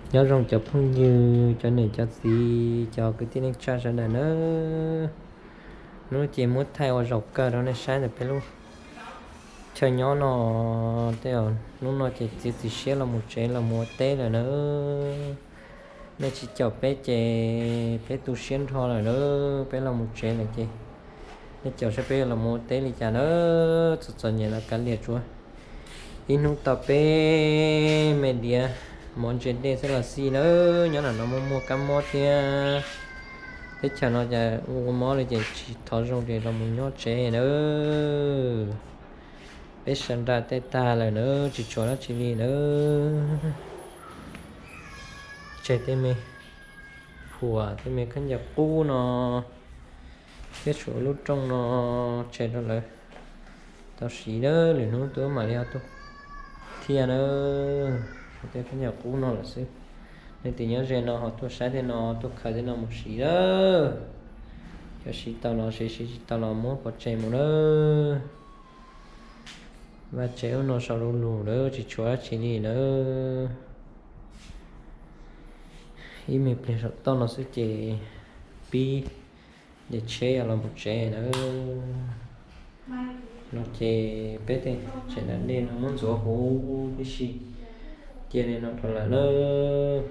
Nyob zoo cov phooj ywg, cov niam cov txiv, cov kwv tij neej tsa sawv daws nawb. Hnub no ces muab thaij ua zaum kawg rau nej saib ntawm peb lub chaw nyob no. Tej zaum hnub no ces txiav txim siab los mus tsev los mus ua teb lawm nawb. Nej tsis caum peb ces peb tu siab nrho lawm nawb. Peb los mus tsev lawm ces nej caum saib peb yuav los mus ua teb li cas nawb. Txom txom nyem los kav liam tsuav ib hnub tau peb me diav mov ntse dej xwb los xij nawb. Nyob nram no muaj muaj kab mob thiab teb chaws no cas ua mob li ces tsis thov zoo ces los mus nyob tsev nawb. Peb sawv nra tej tag lawm nawb, tsis tshuav dab tsi li nawb. Tseg tej me phuam tej me khaub ncaws qub no thiab tshuav lub rooj no tseg rau lawv tau siv nawb. Lwm hnub tuaj mam li ho tuaj thiab nawb. Tshuav tej khaub ncaws qub no lawm xwb. Leej twg nyob ze no ho tuaj saib tej no, tuaj khaws tej no mus siv nawb. Cov siv tau los siv, siv tsis tau los muab pov tseg mus nawb. Vaj tsev ub no sau lu lug lawm, tsis tshuav dab tsi li lawm. Ib me pliag saum toj no xwb ces pib nce tsheb los mus tsev lawm. No ces peb tej tsev ntawm nej no muab ntxuav huv tib si cia li no rau lawm nawb.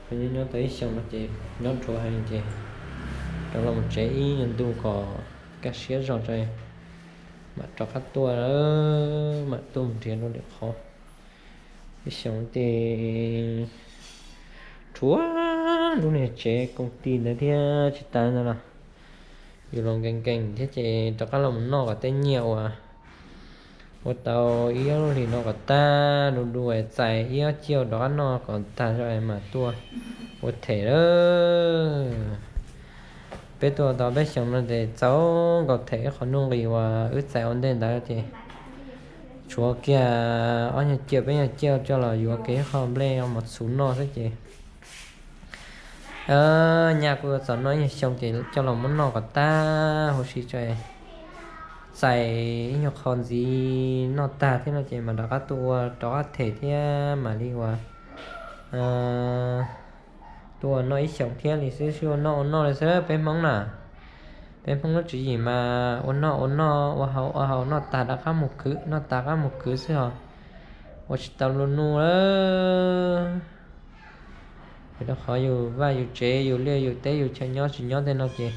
Nyob nyob tau ib xyoos no ces nyob ruam heev ces rov los mus tsev ib nyuag ntu kom kaj siab zog tso mam rov qab tuaj, mam tuaj mus nrhiav rau lwm qhov. Ib xyoos ces rhuav lub niag tsev koom ti ntawd thiab tsis tas ntawd los yus los nkees nkees thiab ces rov qab los mus noj kom tej nyiaj uas ua tau ib ob lub hlis no kom tag, du du txais ib ob caug rov qab noj kom tag mam tuaj ua them lawm. Peb tuaj tau peb xyoos no ces txaus nkaus them ib qho nuj nqis uas wb txais ua ntej ntawd ces tshuav kiag ob nyuag caug peb nyuag caug coj los yuav kiag ib qho nplej mos txhuv noj xwb ces nyaj kuj yuav txaus noj ib nyuag xyoo ces coj los muab noj kom tag huv si tso, txais ib nyuag qho ntxiv noj tag thiab no ces mam rov qab tuaj ua rov qab them thiab mam li uas tuaj ua noj ib xyoos thiab li xwb. Sib ua noj ua noj li xwb peb Hmoob na. Peb Hmoob lub tswv yim mas ua noj ua noj, ua haus ua haus noj tag rov qab mus khwv, noj tag rov qab mus khwv xwb os. Ua tsis tau luag nug lawm. Vim rau qhov yus vaj yus tsev, yus liaj yus teb, yus chaw nyob tsis nyob tej no ces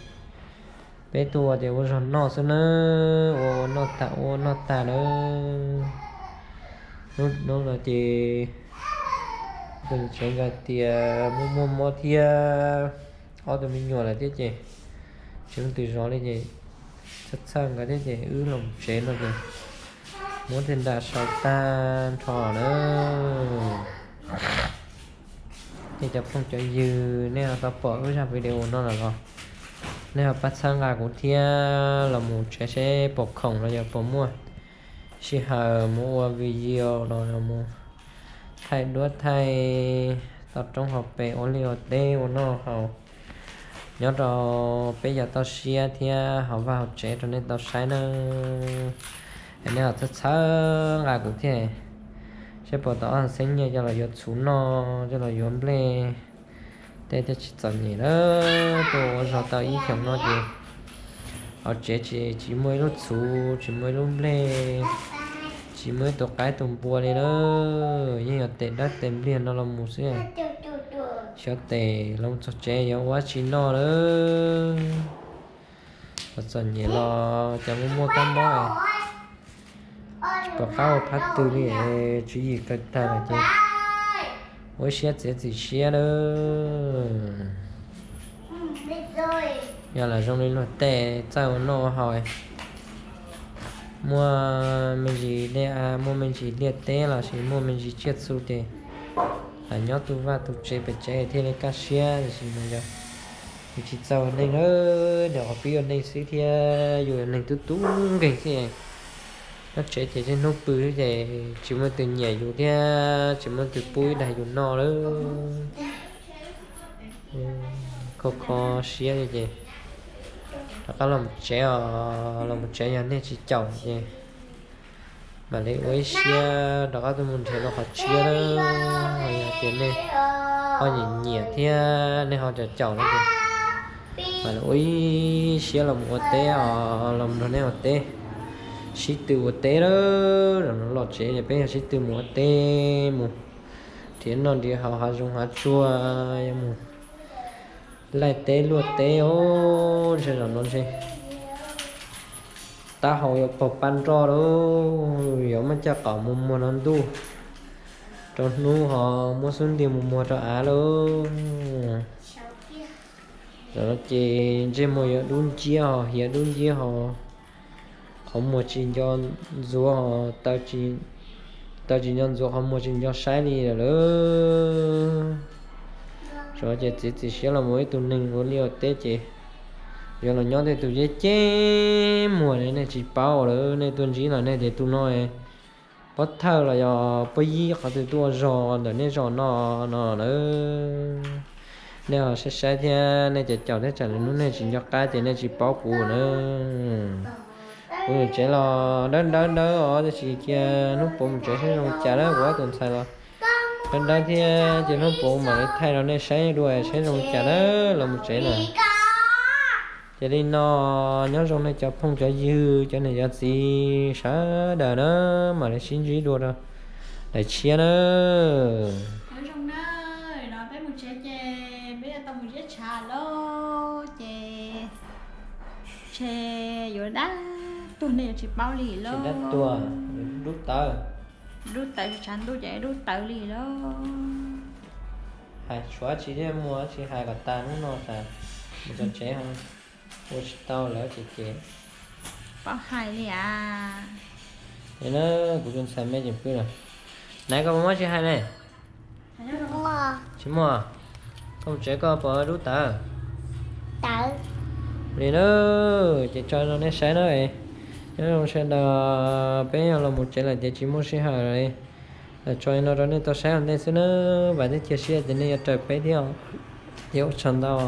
peb tuaj ua ces ua zog noj xwb nawb, ua ua noj tag ua noj tag nawb. Hnub no ces tus niam tsev nkawd tias muaj muaj mob thiab ob tug me nyuam lawm thiab ces tsis muaj twg zov li ces txhawj txhawj nkawd thiab ces wb los tsev no ces muab tej nra sau tag nrho lawm. Ces cov phooj cov ywg, nej ho tau pom wb zaj video no lawm los nej ho pab txhawb nqa kuv thiab los mus tsev seb puas khoom los yog puas muaj sij hawm mus ua video los yog mus thaij duab thaij toj roob hauv pes, ua liaj ua teb ua noj haus nyob rau peb yog toj siab thiab hauv vaj hauv tsev rau nej tau saib nawb. Es nej ho txhawb txhawb nqa kuv thiab, seb puas tau ob txhiab nyiaj coj los yuav txhuv noj, coj los yuav nplej tej thiaj tsis txom nyem lawm. Tuaj ua zog tau ib xyoos no ces hauv tsev tsis, tsis muaj ib lub txhuv, tsis muaj ib lub nplej, tsis muaj ib tug qaib tus npua li lawm. Yeej yog tes dawb tes npliag no los mus xwb. Xyov tes los txog tsev yuav ua dab tsi noj lawm. Txom nyem los cov muaj muaj kab mob tsis pom qab ua phab twg li, tswv yim kawg tag lawm ces ua ib siab txiav txim siab lawm. Yog lam zoo li luag tej txawj ua noj ua haus, muaj me ntsis dej av, muaj me ntsis liaj teb lossis muaj me ntsis tsiaj txhu ces lam nyob tu vaj tu tsev pem tsev thiaj li kaj siab, tiam sis mas yog yus tsis txawj ua neej lawm, nyuam qhuav pib ua neej xwb thiab yus yog neeg tub tub nkeeg xwb. Nyob tsev ces txij hnub pw xwb ces tsis muaj leej twg nyiam yus thiab tsis muaj leej twg pub ib daig yus noj lawm. Kho kho siab li ces rov qab los mus tsev os, los mus tsev yog nej tsis caum ces mam li ua ib siab rov qab tuaj mus nrhiav rau qhov tshiab lawm. Yog tias nej Nyiam nyiam thiab nej ho caum caum no ces mam li ua ib siab los mus ua teb os, los nrog nej ua teb, sib tw ua teb lawm. Zaum no los tsev ces peb yog sib tw mus ua teb, mus nrhiav noj nrhiav haus hav zoov hav tsuag, yog mus laij teb luaj teb os. Ntshe zaum no ntshe taub hau yuav paug paj nroj lauj, yuav muab caj qaum mus muag rau ntuj, rau hnub ho muab xub ntiag mus muag rau av lauj. Zaum no ces ntsej muag yuav dub nciab ho hiav dub nciab ho, qhov muag tsis nco ntxuav ho, taw tsis nco ntxuav, qhov muag tsis nco saib li lawm lauj. Zaum no ces txiav txim siab los mus ib tug neeg ua liaj ua teb ces yuav los nyob tej tus ceb ceb muag ne, nej tsis paub lawm, nej tuaj ntsib los nej tias tus no pob thawj los yog pob yib qhov twg tuaj ua zog ntawm nej zos no no lawm. Nej ho saib saib thiab nej caum caum thiab tsam lwm hnub nej tsis nco qab ces nej tsis paub kuv na. Kuv mus tsev los dawb dawb dawb os, tab sis cia hnub puav mus tsev saib zoo li cas na, kuv ob tug ntxhais los dawb dawb thiab, cia hnub puav mam li thaij rau nej saib dua saib zoo li cas na, los mus tsev na. Ces li no, nyob zoo nej cov phooj cov ywg, cov niam cov txiv sawv daws na, mam li sib ntsib dua rau daim tshiab na. Nyob zoo na, no peb mus tsev ces peb yuav tau mus ziab tshav lauj, ces ntshe yuav dab tuag nej yuav tsis paub li lauj. Dab tuag, dub tawv. Dub tawv, tshav ntuj ces dub tawv li lauj. Hais tshuav tsis thiaj muaj tsis hais kom tas hnub no tas, mus txog tsev ua tsis tau lawm ces ces. Paub hais li as. Li na, kuv tus ntxhais me ces pw lawm. Naiv, koj puas muaj tsis hais ne? Tsis muaj. Koj mus tsev koj puas dub tawv? Li na, ces tso rau nej saib na. Nyob zoo sawv daws, peb yog los mus tsev lawm ces tsis muaj sij hawm lawm. Tso li no rau nej tau saib ua ntej xwb na, vam thiab cia siab tias nej yuav raws peb thiab. Ces ua tsaug ntau.